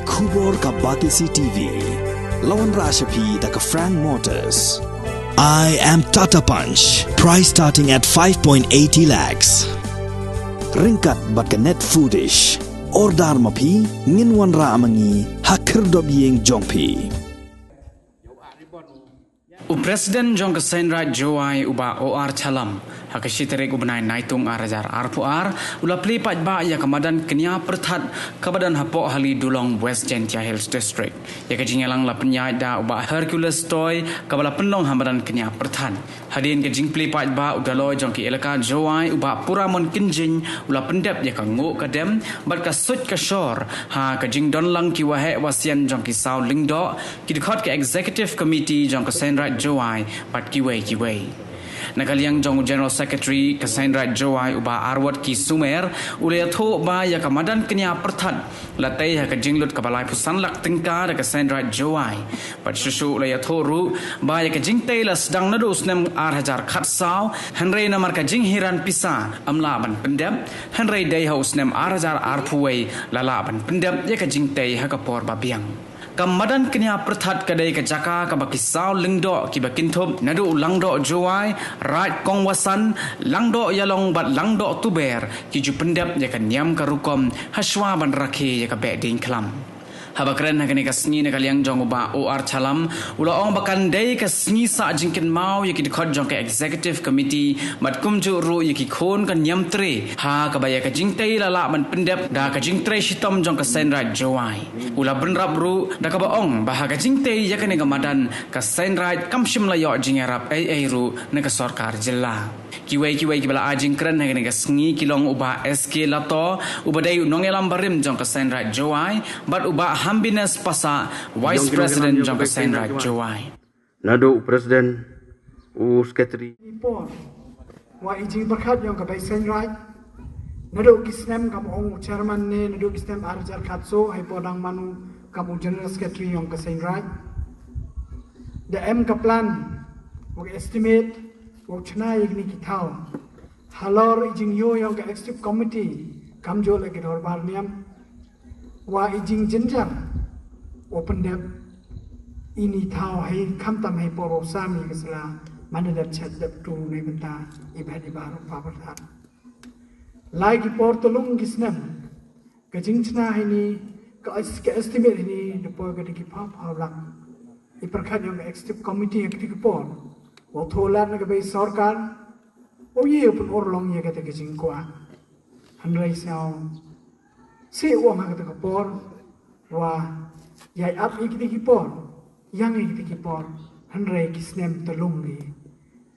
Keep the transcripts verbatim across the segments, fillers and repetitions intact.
Khubor ka Batesi T V. La wanrah sha phi da ka Frank Motors. I am Tata Punch. Price starting at five point eighty lakhs. Ryngkat bad ka Net Foodish. Order ma phi, ngin wanrah ma ngi ha khyrdop ïing jong phi. U President jong ka Seiñraij Jowai u Bah O R Challam, ha ka shi tarik u bnai Naitung ar hajar arphew ar, u la plie paidbah ïa ka madan kñia pyrthat kaba don hapoh Hali Dulong, West Jaintia Hills District. Ïa ka jingïalang la pynïaid da u Bah Hercules Toy kaba la pynlong ha madan kñia pyrthat. Hadien ka jingplie paidbah, u Daloi jong ki elaka Jowai u Bah Puramon Kynjing u la pyndep ïa ka nguh ka dem bad ka suit ka shor ha ka jingdon lang ki waheh wasian jong ki saw lyngdoh, ki dkhot ka Executive Committee jong ka Seiñraij Jowai bad kiwei kiwei. Na ka liang jong u General Secretary ka Seiñraij Jowai u Bah Arwat K Sumer, u la ïathuh ba ïa ka madan kñia pyrthat la tei ha ka jinglut kaba laiphew san lak tyngka da ka Seiñraij Jowai. Bad shuh shuh u la ïathuh ruh ba ïa ka jingtei la sdang naduh u snem ar hajar khatsaw, hynrei namar ka jinghiran pisa ym lah ban pyndep, hynrei dei ha u snem ar hajar arphew wei la lah ban pyndep ïa ka jingtei ha ka por ba biang. Ka madan kñia pyrthat ka dei ka jaka kaba ki saw lyngdoh kiba kynthup naduh u Langdoh Jowai, Raid Kongwasan, Langdoh Ïalong bad Langdoh Tuber ki ju pyndep ïa ka niam ka rukom hashwa ban rakhe ïa ka Behdeiñkhlam. Haba kren ha kane ka sngi na ka liang jong u Bah O R Challam, u la ong ba kan dei ka sngi sah jingkynmaw ïa ki dkhot jong ka Executive Committee bad kumjuh ruh ïa ki khun ka niam tre, ha kaba ïa ka jingtei la lah ban pyndep da ka jingtrei shitom jong ka Seiñraij Jowai. U la bynrap ruh da kaba ong ba ha ka jingtei ïa kane ka madan ka Seiñraij kam shym la ïoh jingïarap ei ei ruh na ka sorkar jylla. Kiwei kiwei kiba la ai jingkren ha kane ka sngi ki long u Bah S K Lato, uba dei u nongïalam barim jong ka Seiñraij Jowai, bad u Bah Hambines Passah, Vice President jong ka Seiñraij Jowai. Naduh u President, u Secretary. Ni por wa i jingpyrkhat ïong ka Bai Seiñraij, naduh ki snem kam ong u Chairman ne naduh ki snem ar hajar khatsaw, hei por dang mano kam u General Secretary ïong ka Seiñraij. Da em ka plan wa ka estimate wa u chna ïa kine ki thaw halor i jingïoh ïong ka Executive Committee kamjooh la ki dorbar niam, wa i jingjynjar wa pyndep ini thaw hei khamtam hei por wa u sam ïa ka sla man da dep chet dep tu na bynta i bhet i baroh ba pyrthat. Lai ki por tylli ki snem ka jingchna heini, ka estimate heini da poi ka da ki phaw phaw lak. I pyrkhat ïong ka Executive Committee ha kiti ki por wa u thoh lad na ka Bai Sorkar, u ïa u pynurlong ïa kata ka jingkwah. Hynrei sngewsih u ong ha kata ka por wa ïai ap ïa kiti ki por, ïang ïa kiti ki por, hynrei ki snem tylli ki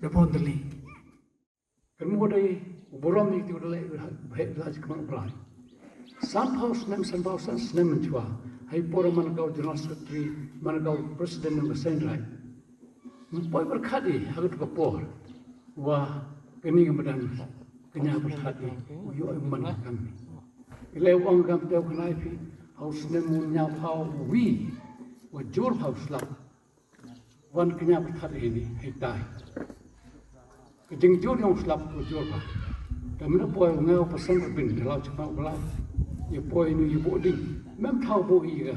da bun tylli. Kan mo dei u burom ïa kiti u da leh u heh la jikmang u Blai. Sanphew snem, sanphew san snem mynshuwa, hei por man ka u General Secretary, man ka u President ïong ka Seiñraij. Poi pyrkhat i ha katu ka por wa kani ka madan kñia pyrthat i u ïoh i man ka kam. I leh u ong kam te u khnai phi ha u snem u ñiaw phaw wi wa jur phaw slap wan kñia pyrthat i ni hei tai. Ka jingjur ïong slap wa jur phaw. Ka mena poi u ngai u pasan ka bin da lau chakma u lau. Ïa poi nu ïa buh ding mem thaw buh i ka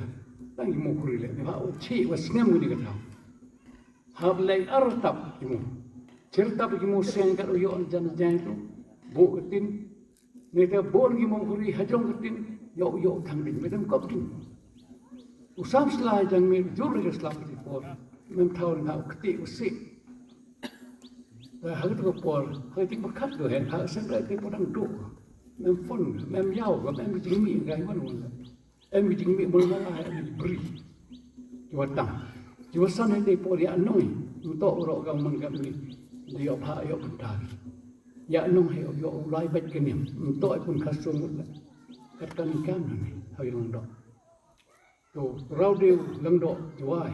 tang i mo khuri le ni ha u chi wa snem ni ka thaw. Hap lei ar tap ki mo. Chir tap ki mo seng kat u ïoh jan jan tu. Bo ka tin. Ni ta bo ki mo huri hajong ka tin. Ïoh ïoh thang ding. Metam kop ding. U sam sla jang me jur ka sla ki por. Mem thaw na u kti u si. Ta ha tu ka por. Ha ti ba khat do hen. Ha sem rai ti por dang do. Mem pon. Mem yau. Mem jingmi. Gai wan wan. Em ki jingmih mul mul ai em ki bri. Ki wa tam. Ki wa san hynde por ïa nong. Nto u ro gam man gam ni. Di ïoh pha ïoh bentar. Ïa nong he ïoh u lai bait ke niam. Nto ai pun khasung mut la. Kat kan kam na ni. Hai lang dok. To rau de lang dok juai.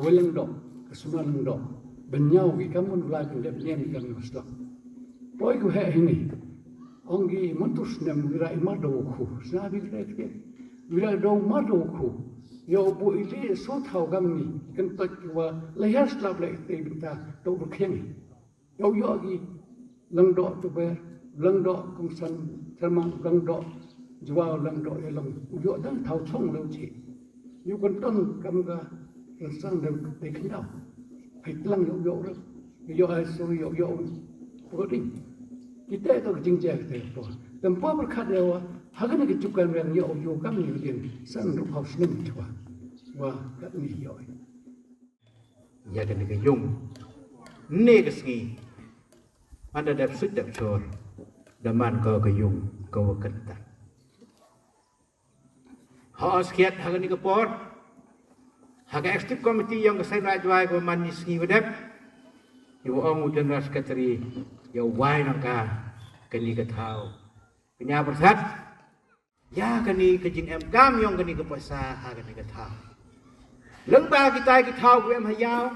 Weleng dok, ka sumla leng dok. Benyau ki kamun lai pun dep nyen ki kamun slap. Poi ku heh hini. Ong ki mun tu snem wira i mar do khu. Sna bi kre kre. Wira do mar do khu. Yo bu i le so thau gam ni. Ken tot ki wa la ya slap le te binta to bu kheng. Yo yo ki leng dok tu ber. Leng dok kong san sermang leng dok. Jua u Langdoh ïa long, u ïoh dang thaw chong leu chi. Ïoh kan ton kam ka rynsan dang te khyndaw. Ai tlang ïoh ïoh rep. Ïoh ai suri ïoh ïoh. Proding. Kita to ka jingjia kita to. Tempo berkat ïa wa. Hagan ka jukan yang ïoh ïoh kam ni din. San rup haus ning jua. Wa kat ni ïoh. Ïa kane ka yung. Ne ka sngi. Ynda dep sut dep chor. Da man ko ka yung ko wa kynta. Ha os kiat ha kane ka por. Ha ka executive committee yong ka Seng Raij Jwai ko man ni sngi wa dep. Ïa wa ong u general secretary ïa wai nang ka kane ka thaw. Kanya bersat. Ïa kane ka jingem kam yong kane ka pisa ha kane ka thaw. Leng ba kitai ki thaw ku em ha yaw.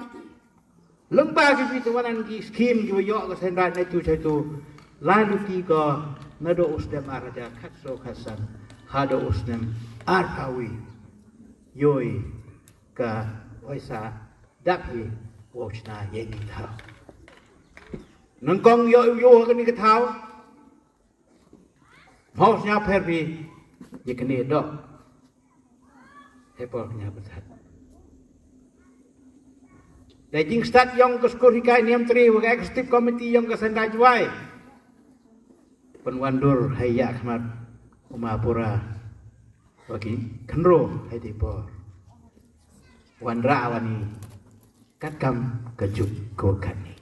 Leng ba ki wi tu wanan ki skim ki wa ïoh ka Seng Raij na tu chai tu. Lai luti ko na do u snem ar hajar khat so khat san ha do u snem ar phaw wi. Yoi ka oisa dap hi wa u chna ïa ki thaw. Nang kong ïoh ïoh ha kane ka thaw. Mhaw sñiaw pher phi ïa kane doh. He por kñia bthat. Da jingstad yong ka skur hikai niam tri wa ka executive committee yong ka Seng Raij Jwai. Pynwandur hai ïa khmat uma pura wa ki khynro hai di por. Wanra wani katkam ka juk ko kani.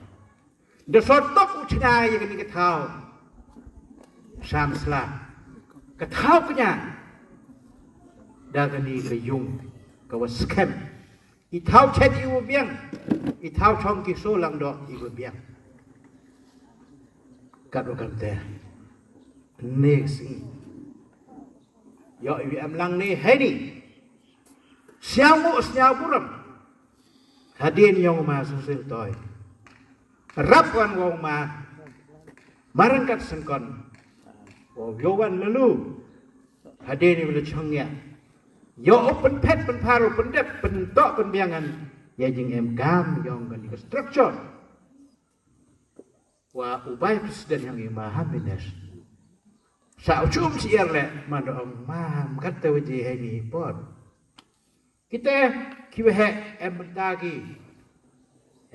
Da sot tok u chna ïa kani ka thaw. Sam sla. Ka thaw kñia. Da kani ka yung ka wa skhem. I thaw chet i wa biang. I thaw chong ki so lang do i wa biang. Kat wa kam te. Next. Yo i wi am lang ni hai ni. Siaw mu siaw buram. Hadien yong ma susil toi. Rap wan wong ma. Marang kat sengkon. Wow yo wan lelu. Hadien i wala chong ya. Yo open pet pen paru pen dep pen tok pen biangan. Ya jing em gam yong kan structure. Wa u bai president yang ima hamines. Sa u chum si er le man ong ma ham kat te waji hai ni pot. Kita ki wehe em bentagi.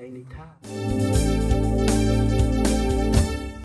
Hai ni tha.